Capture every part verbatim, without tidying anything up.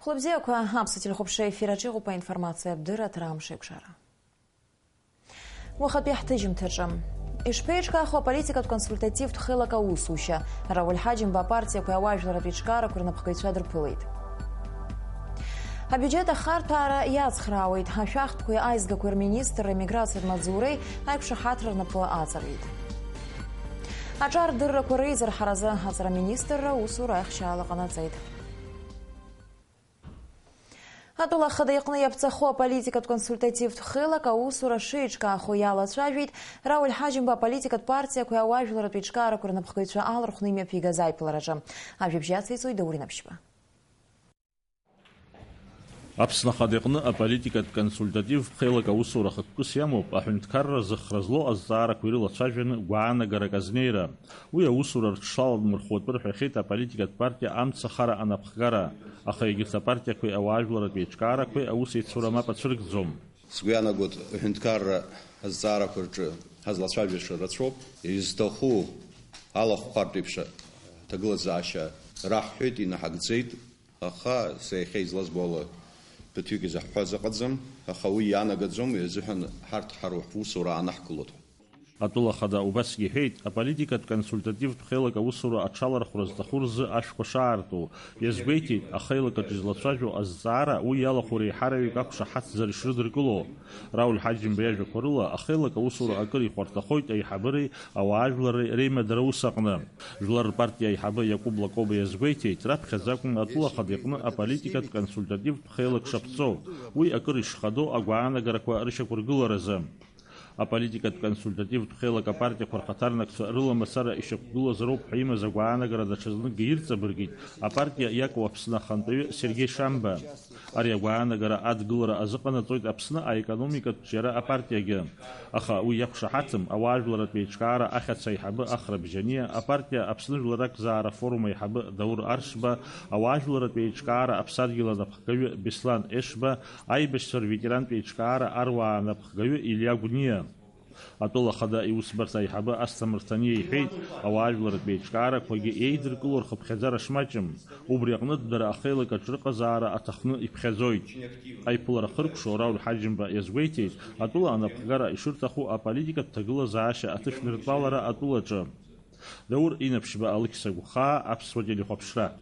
Хәлыбзиақәа, аԥсуа телехәаԥшра ефир аҿы иҟоуп аинформациатә дырраҭара Амш еиқәшара. Уахатәи ҳҭыжьымҭаҿы. Ишԥеиҿкаахо аполитикатә консультативтә хеилак аусушьа? Рауль Ҳаџьымба апартиақәеи ауаажәларратә еиҿкаарақәеи рнапхгаҩцәа дырԥылеит. Абиуџьет ахарҭәаара иацхраауеит. Ашәахтәқәеи аизгақәеи рминистрра, имиграциатә маҵзуреи аиқәшаҳаҭра рнапы аҵарҩит. Аҿар дыррақәа реизырҳаразы аҵара министрра усура аихшьаала ҟанаҵеит. Атәыла ахада иҟны иаԥҵахо аполитикатә консультативтә хеилак аусура шеиҿкаахо иалацәажәеит Рауль Ҳаџьымба аполитикатә партиақәеи ауаажәларратә еиҿкаарақәеи рнапхгаҩцәа алархәны имҩаԥигаз аиԥылараҿы. Ажәабжь ациҵоит Даур Инапшьба. Аԥсны Ахада иҟны аполитикатә консультативтә хеилак аусура хықәкыс иамоуп аҳәынҭқарра зыхра злоу азҵаарақәа ирылацәажәаны гәаанагарак азнеира. Уи аусура рҽшаладмырхәуа атәы рҳәахьеит аполитикатә партиа Амца ахара анапхгара, аха егьырҭ апартиақәеи ауаажәларратә еиҿкаарақәеи аусеицура мап ацәыркӡом. Сгәы иаанагоит, аҳәынҭқарра азҵаарақәа рҿы ҳазлацәажәаша рацәоуп. Изҭаху алахәхартә еиԥш аҭагылазаашьа раҳҳәеит, инаҳагӡеит, аха са иахьа излазбо ала ԥыҭҩык изаҳҳәаз ыҟаӡам, аха уи иаанагаӡом, уи азыҳәан ҳарҭ ҳаруа ҳусура аанаҳкылоит. Атәыла ахада убасгьы иҳәеит, аполитикатә консультативтә хеилак аусура аҽалархәра зҭаху рзы ашәқәа шаарту. Иазгәеиҭеит, ахеилак аҿы излацәажәо азҵаара уи иалахәу реиҳараҩык ақәшаҳаҭзар ишрыдыркыло. Рауль Ҳаџьымба иажәақәа рыла, ахеилак аусура акыр ихәарҭахоит аиҳабыреи ауаажәлари реимадара ус аҟны. Жәлар рпартиа аиҳабы Иакәыба Лакоба иазгәеиҭеит, раԥхьаӡа акәын атәыла ахада иҟны аполитикатә консультативтә хеилак шаԥҵоу, уи акыр ишхадоу агәаанагарақәа рышьақәыргыларазы. Аполитикатә консультативтә хеилак апартиақәа рхаҭарнакцәа рыламацара ишьақәгылазароуп ҳәа имаз агәаанагара даҽазныкгьы ирҵабыргит апартиа иакәу Аԥсны ахантәаҩы Сергеи Шамба. Ари агәаанагара адгылара азыҟанаҵоит Аԥсны аекономикатә ҿиара апартиагьы. Аха уи иақәшаҳаҭым ауаажәларратә еиҿкаара ахьаца аиҳабы Ахра Бжьаниа, апартиа Аԥсны жәлар ракзаара афорум аиҳабы Даур Аршба, ауаажәларратә еиҿкаара аԥсадгьыл анапхгаҩы Беслан Ешба, аибашьцәа рветерантә еиҿкаара аруаа анапхгаҩы Илиа Гәниа. Атәыла ахада иусбарҭа аиҳабы Асҭамыр Ҭаниа иҳәеит, ауаажәларратә еиҿкаарақәагьы еидыркыло рхыԥхьаӡара шмаҷым, убри аҟнытә дара ахеилак аҿы рыҟазаара аҭахны иԥхьаӡоит. Аиԥылара хыркәшо Рауль Ҳаџьымба иазгәеиҭеит, атәыла анапхгара ишырҭаху аполитикатә ҭагылазаашьа аҭышәныртәалара атәылаҿы. Даур Инаԥшьба, Алықьса Гәхаа, Аԥсуа телехәаԥшра.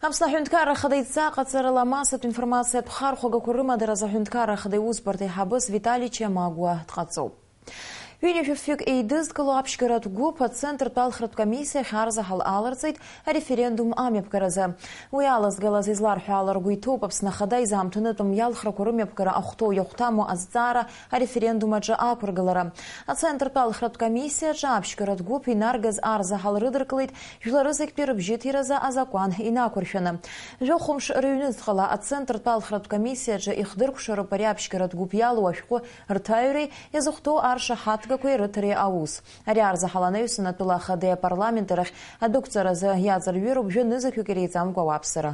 Аԥсны аҳәынҭқарра ахада идҵа аҟаҵарала амассатә информациатә хархәагақәа рымадаразы аҳәынҭқарра ахада иусбарҭа аиҳабыс Витали Чамагәа дҟаҵоуп. Ҩынҩажәа фҩык еидызкыло аԥшьгаратә гәыԥ ацентртә алхратә комиссиахь арзаҳал аларҵеит ареферендум амҩаԥгаразы. Уи алазгалаз изларҳәо ала ргәы иҭоуп Аԥсны ахада изаамҭанытәым иалхрақәа рымҩаԥгара ахәҭоу иахәҭаму азҵаара ареферендум аҿы ақәыргылара. Ацентртә алхратә комиссиа аҿы аԥшьгаратә гәыԥ инаргаз арзаҳал рыдыркылеит, жәлары зегьтәи рыбжьыҭиразы азакәан инақәыршәаны. Жәохәымш рыҩнуҵҟала ацентртә алхратә комиссиа аҿы ихдыркәшароуп ари аԥшьгаратә гәыԥ иалоу ашәҟәы рҭаҩреи иазыхәҭоу аршаҳаҭгақәеи рыҭареи аус. Ари арзаҳал анаҩсан атәыла ахадеи апарламенти рахь адәықәҵаразы иаҵарҩыроуп жәанызқьҩык иреиҵамкәа ауааԥсыра.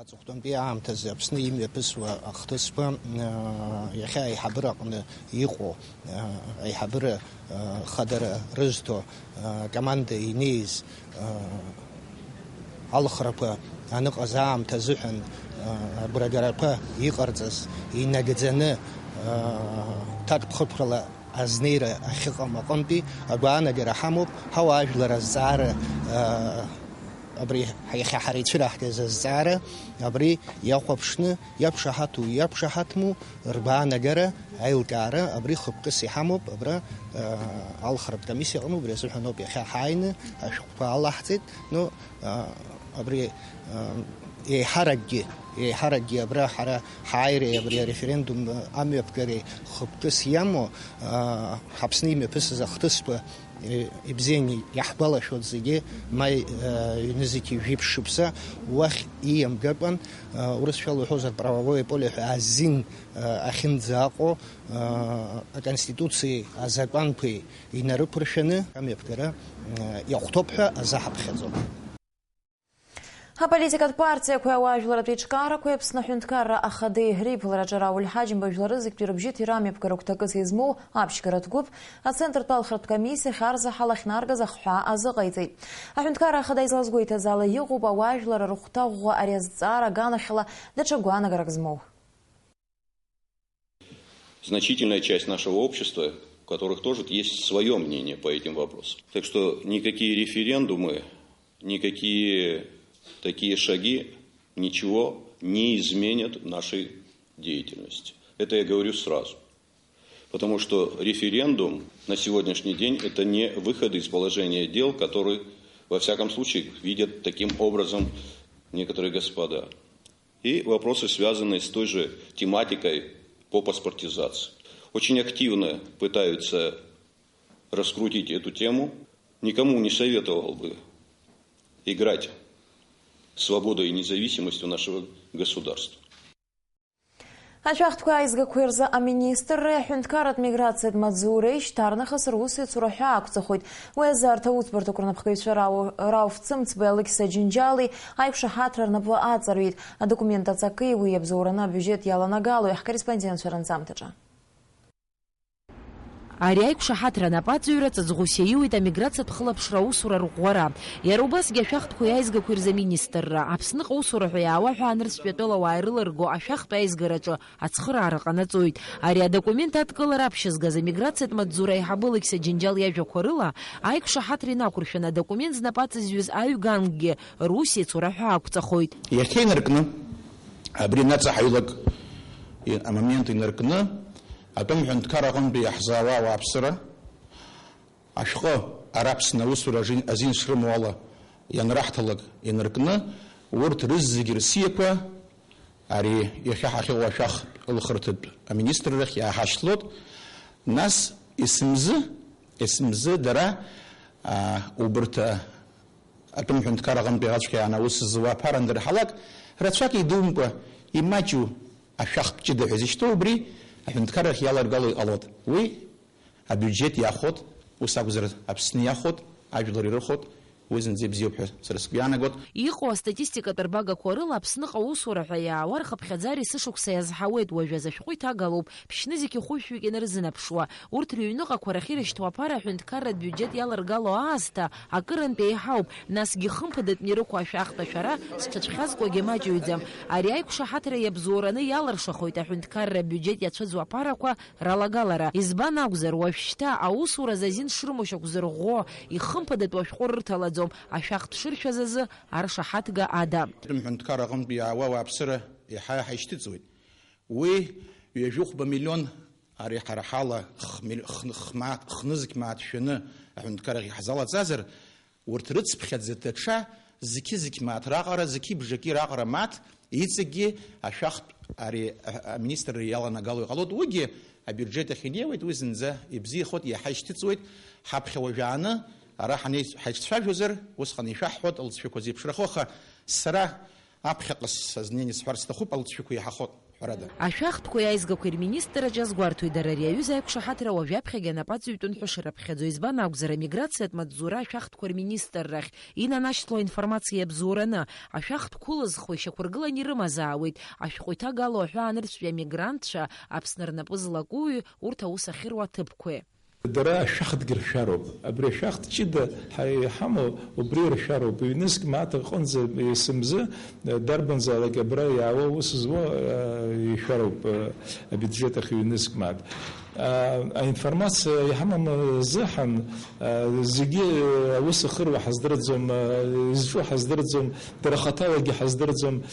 Аҵыхәтәантәи аамҭазы Аԥсны имҩаԥысуа ахҭысқәа, аа, иахьа аиҳабыра аҟны иҟоу, аа, аиҳабыра, аа, хадара рызҭо, аа, команда инеиз, аа, алхрақәа аныҟаз аамҭа азыҳәан, аа, агәрагарақәа иҟарҵаз инагӡаны, аа, ҭакԥхықәрала азнеира ахьыҟам аҟынтәи агәаанагара ҳамоуп, ҳауаажәлар азҵаара, аа, абри иахьа ҳара ицәыраҳгаз азҵаара, абри иахәаԥшны, иақәшаҳаҭу, иақәшаҳаҭму ргәаанагара, аилкаара, абри хықәкыс иҳамоуп, абра, аа, алхратә комиссиа аҟны убри азыҳәан ауп иахьа ҳааины ашәҟәқәа алаҳҵеит. Ну, аа, абри, аа, еиҳаракгьы, еиҳаракгьы абра ҳара ҳааиреи абри ареферендум амҩаԥгареи хықәкыс иамоу, аа, ҳАԥсны имҩаԥысыз ахҭысқәа, е, ибзианы иаҳгәалашәоит зегьы, маи, аа, ҩнызқьи жәиԥшь шықәса уахь ииамгакәан, аа, урысшәала уҳәозар, правовое поле ҳәа азин, аа, ахьынӡаҟоу, аа, аконституциеи азакәанқәеи инарықәыршәаны амҩаԥгара, аа, иахәҭоуп ҳәа азаҳаԥхьаӡом. Аполитикатә партиақәеи ауаажәларратә еиҿкаарақәеи Аԥсны аҳәынҭқарра ахадеи реиԥылараҿы Рауль Ҳаџьымба жәлары зегьтәи рыбжьы ҭира амҩаԥгаратә гәҭакы зызмоу аԥшьгаратә гәыԥ, ацентртә алхратә комиссиа хьарзаҳала ахьнаргаз ахҳәаа азыҟаиҵеит. Аҳәынҭқарра ахада излазгәеиҭаз ала иҟоуп ауаажәларра рыхәҭа ӷәӷәа ари азҵаара аганахьала даҽа гәаанагарак змоу. Значительная часть нашего общества, у которых тоже есть своё мнение по этим вопросам. Так что никакие референдумы, никакие такие шаги ничего не изменят в нашей деятельности. Это я говорю сразу. Потому что референдум на сегодняшний день — это не выход из положения дел, который, во всяком случае, видят таким образом некоторые господа. И вопросы, связанные с той же тематикой по паспортизации. Очень активно пытаются раскрутить эту тему. Никому не советовал бы играть свободой и независимостью нашего государства. Ашәахтәқәа аизгақәеи рзы аминистрреи аҳәынҭқарратә миграциатә маҵзуреи шьҭарнахыс рус еицура ҳәа ақәҵахоит. Уи азы арҭ аусбарҭақәа рнапхгаҩцәа Рау-, Рауф Цымцбеи Алықьса Џьынџьали аиқәшаҳаҭра рнапы аҵарҩит. Адокумент аҵаки уи иабзоураны абиуџьет иаланагалои ҳкорреспондентцәа ранҵамҭаҿы. Ари аиқәшаҳаҭра анапаҵаҩра ҵаҵӷәыс иаиуеит амиграциатә хылаԥшра аусура рӷәӷәара. Иара убасгьы ашәахтәқәеи аизгақәеи рзы аминистрра, Аԥсныҟа аусура ҳәа иаауа ҳәа анырцәтәи атәылауаа ирыларго ашәахтә аизгараҿы ацхыраара ҟанаҵоит. Ари адокумент адкылара аԥшьызгаз амиграциатә маҵзура аиҳабы Алықьса Џьынџьал иажәақәа рыла, аиқәшаҳаҭра инақәыршәаны адокумент знапы аҵазҩыз аҩгангьы рус еицура ҳәа ақәҵахоит. Иахьа инаркны, абри наҵаҳаҩлак и-, амомент инаркны, атәым ҳәынҭқар аҟынтәи иаҳзаауа ауааԥсыра, ашәҟәы ара Аԥсны аусура ажин-, азин шрымоу ала ианраҳҭалак инаркны, урҭ рызегьы рсиақәа ари иахьа ҳахьыҟоу ашәахтә ылхырҭатә аминистррахь иааҳашьҭлоит. Нас есымзы, есымзы дара, аа, убырҭ, а, атәым ҳәынҭқар аҟынтәи ацәгьа аус зуа аԥара андырҳалак, рацәак идумкәа, имаҷу ашәахтә ҷыда ҳәа зышьҭоу убри аҳәынҭқаррахь иаларгало иҟалоит. Уи абиуџьет иахәот, ус акәзар, Аԥсны иахәот, ажәлар ирыхәот, уи зынӡа ибзиоуп ҳәа сара сгәы иаанагот. Иҟоу астатистикатә рбагақәа рыла Аԥсныҟа аусура ҳәа иаауа рхыԥхьаӡара есышықәса иазҳауеит, уажәазы ашәҟәы иҭагалоуп, ԥшьнызқь хәышәҩык инарзынаԥшуа. Урҭ рыҩныҟақәа рахь ирышьҭоу аԥара аҳәынҭқарратә биуџьет иаларгало аасҭа акырынтә еиҳауп, насгьы хымԥадатәны ирықәу ашәахтә ашәара зҽацәхьазкуагьы маҷыҩӡам. Ари аиқәшаҳаҭра иабзоураны иалыршахоит аҳәынҭқарра абиуџьет иацәыӡуа аԥарақәа ралагалара. Избан акәзар, уажәшьҭа аусуразы азин шрымоу шьақәзырӷәӷәо, ихымԥадатәу ашәҟәы рырҭалаӡом, ашәахтә шыршәаз азы аршаҳаҭга ада. Ҳәынҭқар аҟынтә иаауа ауааԥсыра еиҳа-еиҳа ишьҭыҵуеит. Уи ҩажәихәба миллион, ари ҳара ҳала х-, мил-, х-, хмааҭ, хнызқь мааҭ шәаны аҳәынҭқарахь иаҳзалаҵазар, урҭ рыцԥхьаӡа даҽа зқьы-зқьы мааҭ раҟара, зқьи бжаки раҟара мааҭ, иҵегьгьы ашәахтә ари а-, аминистрра иаланагало иҟалоит. Уигьы абиуџьет ахь инеиуеит, уи зынӡа ибзиахоит, иаҳа ишьҭыҵуеит. Ҳаԥхьа уажәааны ара ҳанеи-, ҳаицәцәажәозар, усҟан ишәаҳҳәоит, лҵшәақәа зеиԥшрахо, аха сара аԥхьаҟа сазнеины исҳәар сҭахуп, алҵшәақәа иаҳахоит. Ҳәарада. Ашәахтәқәеи аизгақәеи рминистрраҿы иазгәарҭоит, дара ари аҩыза аиқәшаҳаҭра уажәаԥхьагьы анапаҵаҩтәын ҳәа шырыԥхьаӡо. Избан акәзар, амиграциатә маҵзура ашәахтәқәа рминистррахь инанашьҭло аинформациа иабзоураны, ашәахтә қәылызхуа ишьақәыргыланы ирымазаауеит, ашәҟәы иҭагало аҳәаа анырцәтәи амигрантцәа Аԥсны рнапы злакуи урҭ аус ахьыруа аҭыԥқәеи. Дара ашәахтәгьы ршәароуп. Абри ашәахтә ҷыда ҳа-, иҳамоу убри ршәароуп. Ҩнызқь мааҭ рҟынӡа есымзы, э, дарбанзаалак абра иаауа аус зуа, э, ишәароуп, э, абиуџьет ахь ҩнызқь мааҭ. А, аинформациа иҳамам азыҳәан, э, зегьы, э, аус ахыруа ҳаздырӡом, э, изҿу ҳаздырӡом, дара хаҭалагьы ҳаздырӡом.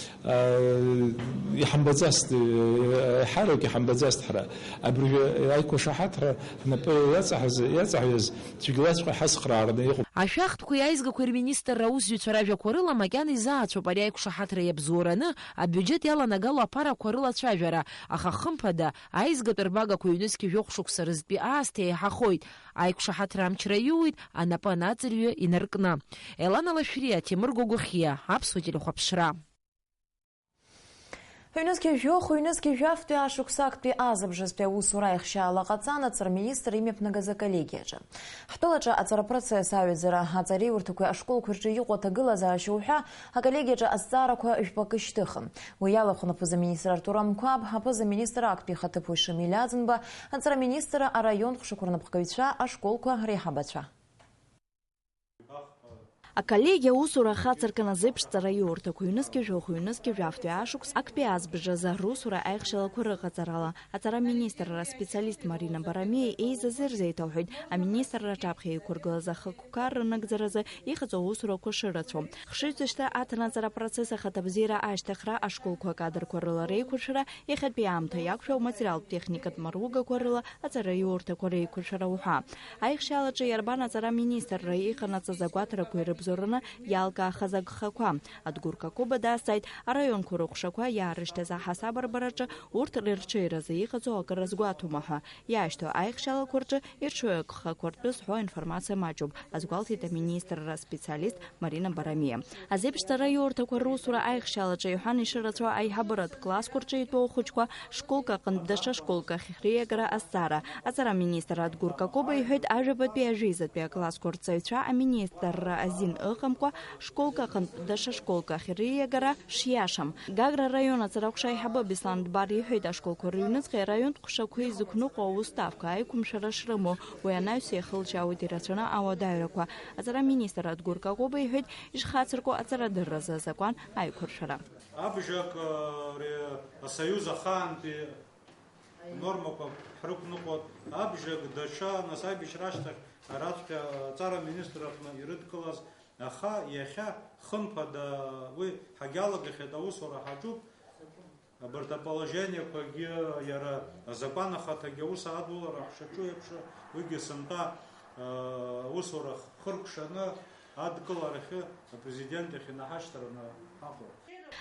Иҳамбаӡацт, еиҳарак иҳамбаӡацт ҳара. Абыржәы аиқәшаҳаҭра ҳнапы иаҵаҳаз, иаҵаҳәаз цәгьалаҵәҟьа ҳацхраараны иҟоуп. Ашәахтәқәеи аизгақәеи рминистрра аусзуҩцәа ражәақәа рыла макьана изаацәоуп ари аиқәшаҳаҭра иабзоураны абиуџьет иаланагало аԥарақәа рылацәажәара, аха хымԥада, аизгатә рбагақәа ҩнызқь жәохә шықәса рзтәи аасҭа еиҳахоит. Аиқәшаҳаҭра амчра иуеит анапы анаҵырҩы инаркны. Елана Лашәриа, Ҭемыр Гогәыхиа, Аԥсуа телехәаԥшра. Ҩнызқьи жәохә, ҩнызқьи жәафтәи ашықәс актәи азыбжазтәи аусура аихшьаала ҟаҵан аҵара министр имҩаԥнагаз аколлегиаҿы. Ҳтәылаҿы аҵара процесс аҩаӡара аҵареиурҭақәеи ашколқәеи рҿы иҟоу аҭагылазаашьа уҳәа аколлегиаҿы азҵаарақәа жәпакы шьҭыхын. Уи иалахәын аԥыза-министр Артур Амқәаб, аԥыза-министр актәи ихаҭыԥуаҩ Шамиль Аӡынба, аҵара-министр, араион хәшақәа рнапхгаҩцәа, ашколқәа реиҳабацәа. Аколлегиа аусура ахацыркын азеиԥш ҵараиурҭақәа ҩнызқьи жәохә, ҩнызқьи жәафтәи ашықәс актәи азбжазы русура аихшьалақәа рыҟаҵарала аҵара министрра аспециалист Марина Барамиа еизаз ирзеиҭалҳәеит аминистрра аҿаԥхьа иқәыргылаз ахықәкы рынагӡаразы иҟаҵоу аусурақәа шырацәоу. Хшыҩзышьҭра аҭанаҵара апроцесс ахаҭабзиара ашьҭыхра, ашколқәа акадрқәа рыла реиқәыршәара, иахьатәи аамҭа иақәшәо аматериалтә техникатә маругақәа рыла аҵараиурҭақәа реиқәыршәара уҳәа. Аихшьаалаҿы иарбан аҵара аминистрра иҟанаҵаз агәаҭарақәа ирыбзоураны иалкаахаз агхақәа. Адгәыр Какоба дазҵааит араионқәа рыҟәшақәа иаарышьҭыз аҳасаб арбараҿы урҭ рырҽеиразы иҟаҵоу акы рызгәаҭома ҳәа. Иаашьҭоу аихшьаалақәа рҿы ирҽеиу агхақәа ртәы зҳәо аинформациа маҷуп, азгәалҭеит аминистрра специалист Марина Барамиа. Азеиԥш ҵараиурҭақәа русура аихшьаалаҿы иҳәан ишырацәоу аиҳабыратә классқәа рҿы итәоу ахәыҷқәа школк аҟынтә даҽа школк ахь реиагара азҵаара. Аҵара аминистр Адгәыр Какоба иҳәеит, ажәабатәи ажәеизатәи аклассқәа рҵаҩцәа аминистрра азин ыҟамкәа школк аҟынтә даҽа школк ахь реиагара шиашам. Гагра араион аҵара ҟәша аиҳабы Беслан Дбар иҳәеит, ашколқәа рыҩныҵҟа араионтә ҟәшақәа изықәныҟәо аусҭафка аиқәымшәара шрымоу, уи анаҩс иахылҿиаауеит ирацәаны ауадаҩрақәа. Аҵара аминистр Адгәыр Какоба иҳәеит, ишхацырку аҵарадырразы азакәан аиқәыршәара. Абжак, э, ре-, асоюз ахаантәи анормақәа ҳрықәныҟәоит, абжак даҽа, нас аибашьра ашьҭахь араҵәҟьа аҵара аминистр аҟны ирыдкылаз, аха иахьа хымԥада уи ҳагьалагахьеит, аусура ҳаҿуп. Абарҭ аположениақәагьы иара азакәан ахаҭагьы аус адулара ҳшаҿу еиԥш, уигьы сынтәа, э, аусура хыркәшаны адкыларахьы апрезидент иахь инаҳашьҭраны ҳаҟоуп.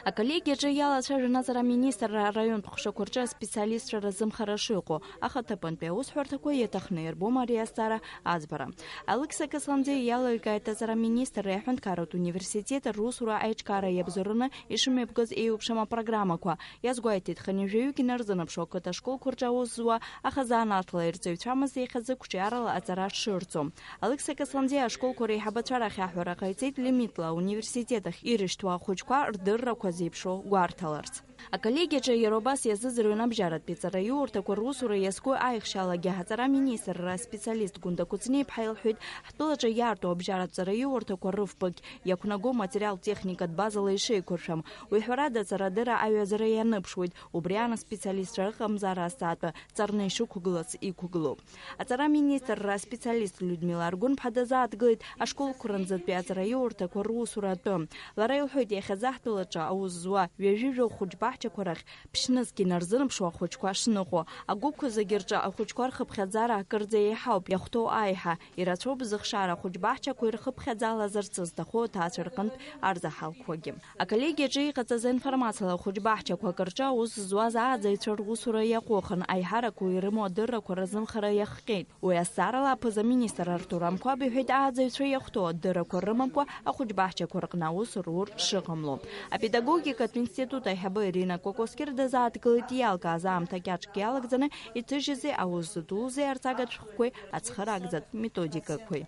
Аколлегиаҿы иалацәажәон аҵара аминистрра араионтә ҟәшақәа рҿы аспециалистцәа разымхара шыҟоу, ахаҭыԥантәи аусҳәарҭақәа иаҭахны иарбома ари азҵаара аӡбара. Алықьса Касланӡиа иаликааит аҵара аминистрреи аҳәынҭқарратә университети русура аиҿкаара иабзоураны ишымҩаԥгаз еиуеиԥшым апрограммақәа. Иазгәеиҭеит, хынҩажәаҩык инарзынаԥшуа ақыҭа школқәа рҿы аус зуа, аха заанаҵла ирҵаҩцәамыз иахьазы қәҿиарала аҵара шырҵо. Алықьса Касланӡиа ашколқәа реиҳабацәа рахь аҳәара ҟаиҵеит лимитла ауниверситет ахь ирышьҭуа ахәыҷқәа рдыррақәа зеиԥшроу гәарҭаларц. Аколлегиаҿы иара убас иазыӡырҩуан абжьаратәи ҵараиурҭақәа русура иазку аихшьалагьы. Аҵара аминистрра аспециалист Гәында Кәыҵниаԥҳа илҳәеит, ҳтәылаҿы иаарту абжьаратә ҵараиурҭақәа рыфбагь иақәнаго материал-техникатә базала ишеиқәыршәам. Уи ҳәарада, аҵарадырра аҩаӡара ианыԥшуеит, убри аан аспециалистцәа рыҟамзаара азҵаатәы ҵарны ишықәгылац иқәгылоуп. Аҵара аминистрра аспециалист Людмила Аргәынԥҳа дазааҭгылеит ашколқәа рынӡатәи аҵараиурҭақәа русура атәы. Лара илҳәоит, иахьазы ҳтәылаҿы аус зуа ҩажәи жәохә хәыҷбаҳчақәа рахь ԥшьнызқь инарзынаԥшуа ахәыҷқәа шныҟәо. Агәыԥқәа зегьы рҿы ахәыҷқәа рхыԥхьаӡара акырӡа еиҳауп, иахәҭоу аиҳа. Ирацәоуп зыхшара ахәыҷбаҳчақәа ирхыԥхьаӡалазарц зҭаху аҭаацәа рҟынтә арзаҳалқәагьы. Аколлегиаҿы иҟаҵаз аинформациала ахәыҷбаҳчақәак рҿы аус зуаз ааӡаҩцәа русура иаҟәыхын, аиҳарақәа ирымоу адыррақәа рзымхара иахҟьеит. Уи азҵаарала аԥыза-министр Артур Амқәаб иҳәеит, ааӡаҩцәа иахәҭоу адыррақәа рымамкәа ахәыҷбаҳчақәа рҟны аус рур шыҟамло. Апедагогикатә институт аиҳабы Ирина Кокоскер дазааҭгылеит иалкааз аамҭа кьаҿк иалагӡаны иҭыжьызи аус зыдузи арҵагатә шәҟәқәеи ацхыраагӡатә методикақәеи.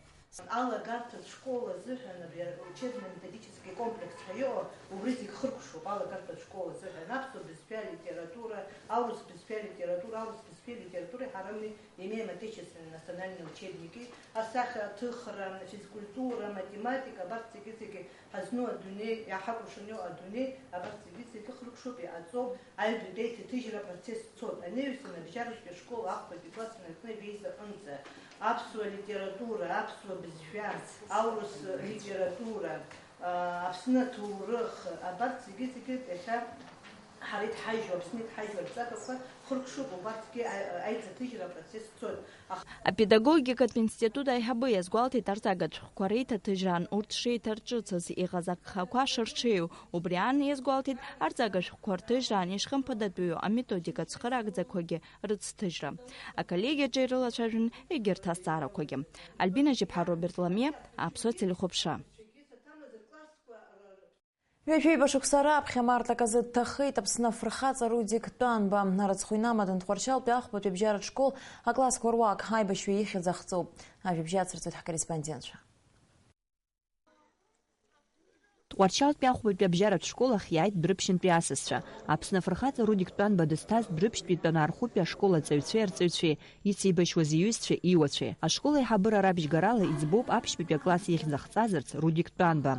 Алагарҭатә школ азыҳәан абри аучебно-методический комплекс ҳәа иҟоу, убри зегь хыркәшоуп алагарҭатә школ азыҳәан, аԥсуа бызшәа, литература, аурыс бызшәа, литература, аурыс бызшәеи литературеи ҳарами, имеем отечественные национальные учебники, асахьаҭыхра, физкультура, математика, абарҭ зегьы-зегьы ҳазну адунеи, иаҳакәыршаны иҟоу адунеи, абарҭ зегьы-зегьы хыркәшоуп, иҟаҵоуп, аҩбатәи аиҭаҭыжьра апроцесс цоит. Анаҩсан абжьаратәи ашкол ахԥатәи классқәа рҟны иреизаҟынӡа аԥсуа литература, аԥсуа бызшәа, аурыс литература, Аԥсны аҭоурых, абарҭ зегьы-зегьы иахьа ҳара иҭҳажьу, Аԥсны иҭҳажьу арҵагақәа хыркәшоуп, убарҭгьы аиҭаҭыжьра апроцесс цоит. Аха апедагогикатә институт аиҳабы иазгәалҭеит, арҵагатә шәҟәқәа реиҭаҭыжьраан урҭ шеиҭарҿыцыз иҟаз агхақәа шырҽеиу, убри аан иазгәалҭеит, арҵага шәҟәқәа рҭыжьраан ишхымԥадатәиу аметодика цхыраагӡақәагьы рыцҭыжьра. Аколлегиаҿы ирылацәажәон егьырҭ азҵаарақәагьы. Альбина Жьыԥҳа, Роберт Ламиа, Аԥсуа телехәаԥшра. Ҩажәеиба шықәса раԥхьа март аказы дҭахеит Аԥсны афырхаҵа Рудик Тәанба. Арыцхә инамаданы Тҟәарчалтәи ахәбатәи абжьаратә школ аклассқәа руак аибашьҩы ихьӡ ахҵоуп. Ажәабжь ацырҵоит ҳкорреспондентцәа. Тҟәарчалтәи ахәбатәи абжьаратә школ ахь иааит Дәрыԥшьынтәи асасцәа. Аԥсны афырхаҵа Рудик Тәанба дызҭаз Дәрыԥшьтәи Тәанаархәытәи ашкол аҵаҩцәеи арҵаҩцәеи, ицеибашьуаз иҩызцәеи иуацәеи. Ашкол аиҳабыра рабжьгарала иӡбоуп аԥшьбатәи акласс ихьӡ ахҵазарц Рудик Тәанба.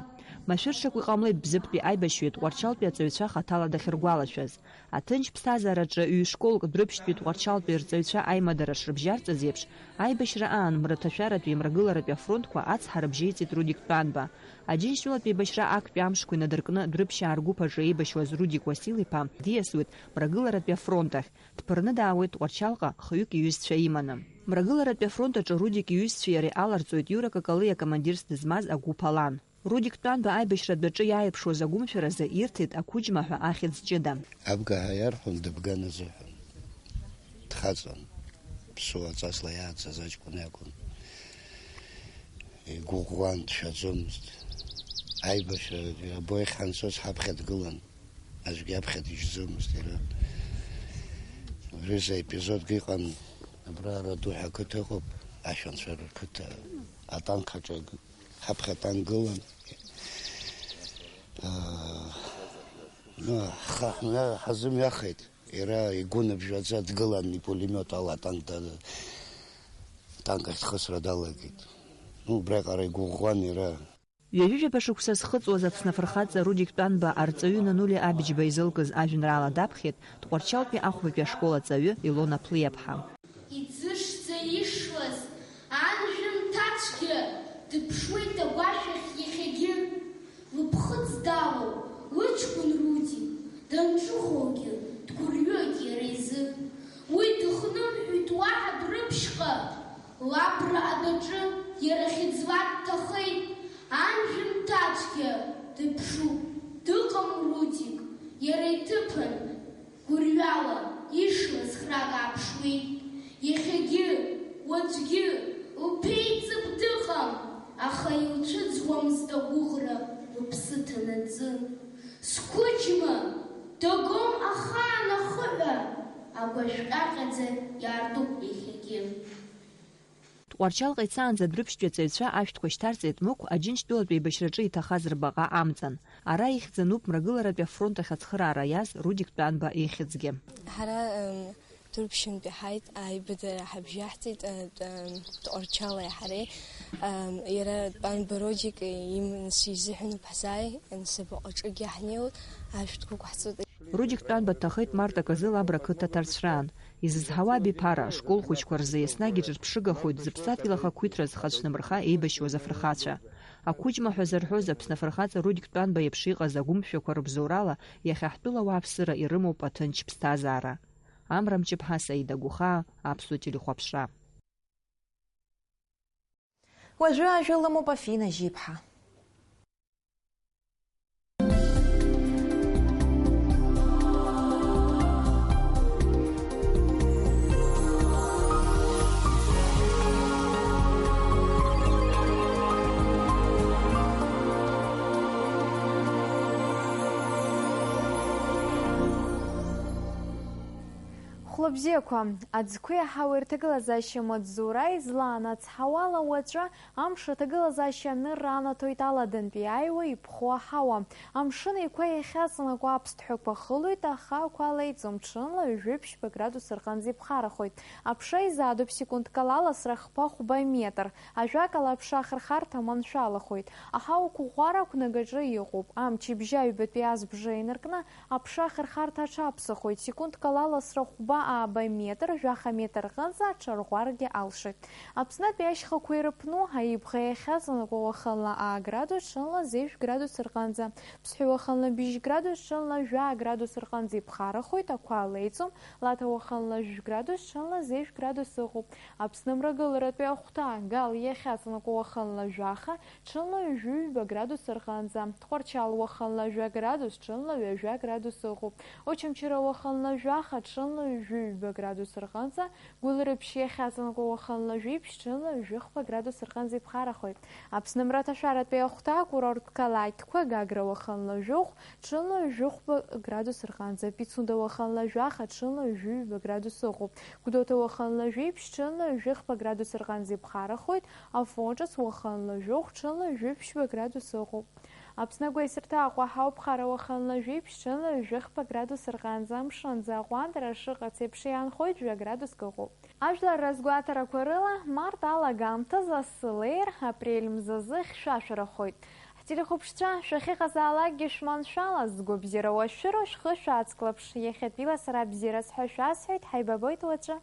Машәыршақә иҟамлеит бзыԥтәи аибашьҩы Тҟәарчалтәи аҵаҩцәа хаҭала дахьыргәалашәаз. Аҭынч ԥсҭазаараҿы ҩ-школк Дәрыԥшьтәи Тҟәарчалтәи рҵаҩцәа аимадара шрыбжьарҵаз еиԥш, аибашьра аан мраҭашәаратәи мрагыларатәи афронтқәа ацҳа рыбжьеиҵеит Рудик Тәанба. Аџьынџьтәылатәи еибашьра актәи амшқәа инадыркны Дәрыԥшьаа ргәыԥ аҿы еибашьуаз Рудик Уасил-иԥа диасуеит мрагыларатәи афронт ахь, дԥырны даауеит Тҟәарчалҟа хҩык иҩызцәа иманы. Мрагыларатәи афронт аҿы Рудик иҩызцәеи иареи аларҵоит Иура Какалиа командирс дызмаз агәыԥ алан. Рудик Тәанба аибашьратә адәаҿы иааирԥшуаз агәымшәаразы ирҭеит ақәыџьма ҳәа ахьӡ ҷыда. Абга ҳәа иарҳәон, дыбган азыҳәан. Дхаҵан. Ԥсуа ҵасла иааӡаз аҷкәын иакәын. Игәыӷуан, дшәаӡомызт. Аибашьра або иахьҳанцоз ҳаԥхьа дгылан. Аӡәгьы аԥхьа дишьӡомызт иара. Убри рзы епизодк иҟан, абра Радуҳәа ақыҭа ыҟоуп, ашәанцәа рқыҭа атанк аҿы ҳаԥхьа атанк гылан. Аа, ну, ҳхы ҳмҩа ҳазымҩахеит. Иара игәы ныбжьаӡа дгылан, ипулемиот ала атанк да-, атанк ахь дхысра далагеит. Ну, убраҟара игәыӷәӷәан иара. Ҩажәижәаба шықәса зхыҵуаз Аԥсны афырхаҵа Рудик Тәанба арҵаҩы Нануле Абиџьба изылкыз ажәеинраала даԥхьеит Тҟәарчалтәи ахәбатәи ашкол аҵаҩы Илона Плиаԥҳа. Иӡышӡа ишлаз анжәымҭацәгьа дыԥшуеит агәашә ахь иахьагьы. Лыԥхыӡ далоу лыҷкәын Рудик данҿыхогьы дгәырҩоит иара изы. Уи дыхнымҳәит уаҳа Дәрыԥшьҟа, лабра адәаҿы иара хьыӡла дҭахеит, анжәымҭацәгьа дыԥшуп, дыҟам Рудик, иара иҭыԥан. Гәырҩала ишлаз храк ааԥшуеит. Иахьагьы, уаҵәгьы лԥеиҵыб дыҟам, аха илцәыӡуамызт агәыӷра лыԥсы ҭанаҵы. Сқәыџьма дагом ахаан ахыҳәа, агәашә ҟьаҟьаӡа иаартуп иахьагьы. Тҟәарчалҟа ицаанӡа Дәрыԥшьтәи аҵаҩцәа ашәҭқәа шьҭарҵеит Мықә Аџьынџьтәылатәи еибашьраҿы иҭахаз рбаҟа амҵан. Ара ихьӡын ауп мрагыларатәи афронт ахь ацхыраара иаз Рудик Тәанба ихьӡгьы. Ҳара, м, Дәрыԥшьынтәи ҳааит, аибадара ҳабжьаҳҵеит, ы, т-, м, Тҟәарчали ҳареи. М, иара Тәанба Рудик иманы сизыҳәан ԥҳәысааи, м, сабаҟаҿыгьы ҳнеиуеит, ашәҭқәа ықәҳҵоит. Рудик Тәанба дҭахеит март аказы Лабра ақыҭа аҭарцәраан. Изызҳауа абиԥара, ашкол хәыҷқәа рзы еснагь иҿырԥшыгахоит зыԥсадгьыл ахақәиҭра зхацәнымырха еибашьуаз афырхацәа. Ақәыџьма ҳәа зарҳәоз Аԥсны афырхаҵа Рудик Тәанба иеиԥш иҟаз агәымшәақәа рыбзоурала иахьа ҳтәыла ауааԥсыра ирымоуп аҭынч ԥсҭазаара. Амра Мҷыԥҳа, Саида Гәыхаа, Аԥсуа телехәаԥшра. Уажәы ажәа лымоуп Афина Жьиԥҳа. Хәлыбзиақәа, аӡқәеи аҳауеи рҭагылазаашьа маҵзура излаанацҳауала уаҵәы амш аҭагылазаашьа анырра анаҭоит аладантәи иааиуа иԥхоу аҳауа. Амшын еиқәа иахьаҵанакуа аԥсҭҳәақәа хылоит, аха ақәа леиӡом, ҽынла ҩажәи ԥшьба градус рҟынӡа иԥхарахоит. Аԥша изаадоуп секундк ала аласра хԥа-хәба метр, ажәакала, аԥша ахырхарҭа маншәалахоит. Аҳауа қәыӷәӷәара ақәнагаҿы иҟоуп. Амч ибжьаҩбатәи азбжа инаркны, аԥша ахырхарҭа аҽаԥсахуеит, секундк ала аласра хәба-ааба метр, жәаха метр рҟынӡа аҽарӷәӷәаргьы алшоит. Аԥснытәи ашьхақәа ирыԥну, Аибӷа иахьаҵанакуа уахынла аа градус, ҽынла зежә градус рҟынӡа, Ԥсҳәы уахынла быжь градус, ҽынла жәаа градус рҟынӡа иԥхарахоит, ақәа леиӡом, Лаҭа уахынла жәгә градус, ҽынла зежә градус ыҟоуп. Аԥсны мрагыларатәи ахәҭа, Гал иахьаҵанакуа уахынла жәаха, ҽынла ҩажәи ҩба градус рҟынӡа, Тҟәарчал уахынла жәа градус, ҽынла ҩажәа градус ыҟоуп. Очамчыра уахынла жәаха, ҽынла ҩажәи ҩба градус рҟынӡа, Гәылрыԥшь иахьаҵанакуа уахынла жәиԥшь, ҽынла жәохәба градус рҟынӡа иԥхарахоит. Аԥсны мраҭашәаратәи ахәҭа акурорттә қалақьқәа Гагра уахынла жәохә, ҽынла жәохәба градус рҟынӡа, Пицунда уахынла жәаха, ҽынла жәаҩба градус ыҟоуп. Гәдоуҭа уахынла жәиԥшь, ҽынла жәохәба градус рҟынӡа иԥхарахоит. Афон ҿыц уахынла жәохә, ҽынла жәиԥшьба градус ыҟоуп. Аԥсны агәеисырҭа Аҟәа ҳауп, Хара уахынла жәиԥшь, ҽынла жәохәба градус рҟынӡа, амшынӡа аҟәандара шыҟац еиԥш иаанхоит, жәа градуск ыҟоуп. Ажәлар разгәаҭарақәа рыла, март алагамҭазы асы леир, апрель мзазы хьшәашәарахоит. Ҳтелехәаԥшцәа, шәахьыҟазаалакгьы шәманшәалаз, згәабзиара уашәшәыроу шәхы шәацклаԥш. Иахьатәиала сара бзиараз ҳәа шәасҳәеит, ҳаибабоит уаҵәы.